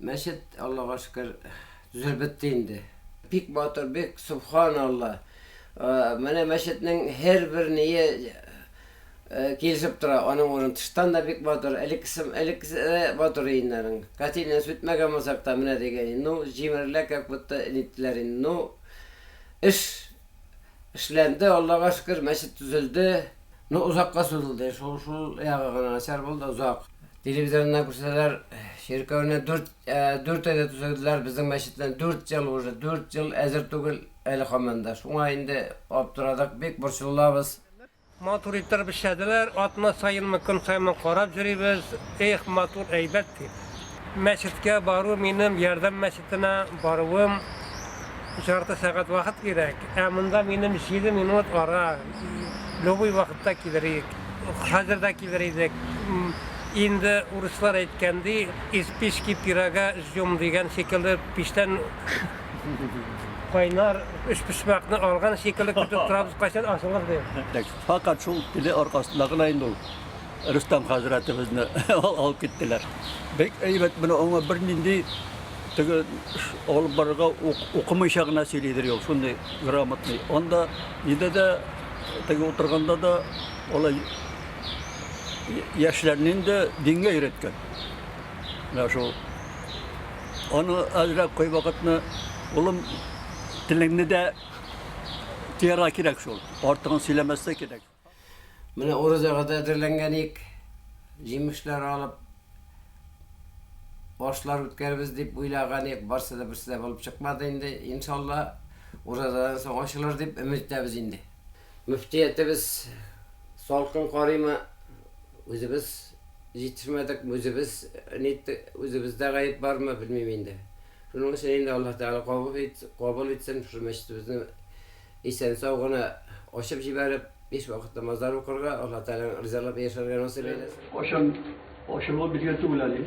Мәчет, Аллага шөкер, төзелеп бетте инде. Бик матур, бик субханалла. Менә мәчетнең һәрбер ние килешеп тора. Аның урын тыштан да бик матур. Элеккесе, элеккесе дә матур инде аның. Котельный сүтмәгән булсак та, менә дигән. Ну, җимерелә, как будто ниттеләр инде. Ну, эш эшләнде, Аллага шөкер, мәчет төзелде. Ну, озакка сузылды. Шул, шул ягы гына начар булды, озак. Телевизорыннан күрсәтәләр, чиркәүне 4, 4 айда төзеделәр, безнең мәчетне 4 ел уже, 4 ел әзер түгел әле һаман да. Шуңа инде аптырадык, бик борчылабыз. Матур иттереп эшләделәр, атна саенмы, көн саенмы карап йөрибез, эх, матур, әйбәт дип. Мәчеткә бару минем Ярдәм мәчетенә баруым ярты сәгать вакыт кирәк, ә монда минем җиде минут ара, любой вакытта килер идек, хәзер дә килер идек. Инде урыслар әйткәндәй, из печки пирога ждем дигән шикелле, пичтән кайнар өчпочмакны алган шикелле көтеп торабыз, кайчан ачылыр дип. Фәкать шул теле аркасында гына инде ул Рөстәм хәзрәтебезне алып киттеләр. Бик әйбәт, менә аңа бернинди теге алып барырга укымыйча гына сөйлидер ул, шундый грамотный. Анда нидә дә теге утырганда да алай яшьләрне инде дингә өйрәткән. Менә шул. Аны әзрәк кайвакытны, улым, телеңне дә тыярга кирәк шул. Артыгын сөйләмәскә кирәк. Менә уразага да әзерләнгән ик, җимешләр алып, ашлар үткәрбез дип уйлаган ик, барсы да берсе дә булып чыкмады инде. Иншалла, уразадан соң ачылыр дип өмет итәбез инде. Мөфтиятебез салкын карыймы, үзебез җитешмәдек, үзебез ниттек, үзебездә гаеп бармы, белмим инде. Шуның өчен инде Аллаһ Тәгалә кабул ит, кабул итсен, шушы мәчетебезне исән-сау гына ачып җибәреп, биш вакыт намазлар укырга, Аллаһ Тәгаләнең ризалап яшәргә насыйп әйләсен. Кайчан ачылуы билгеле түгел әле.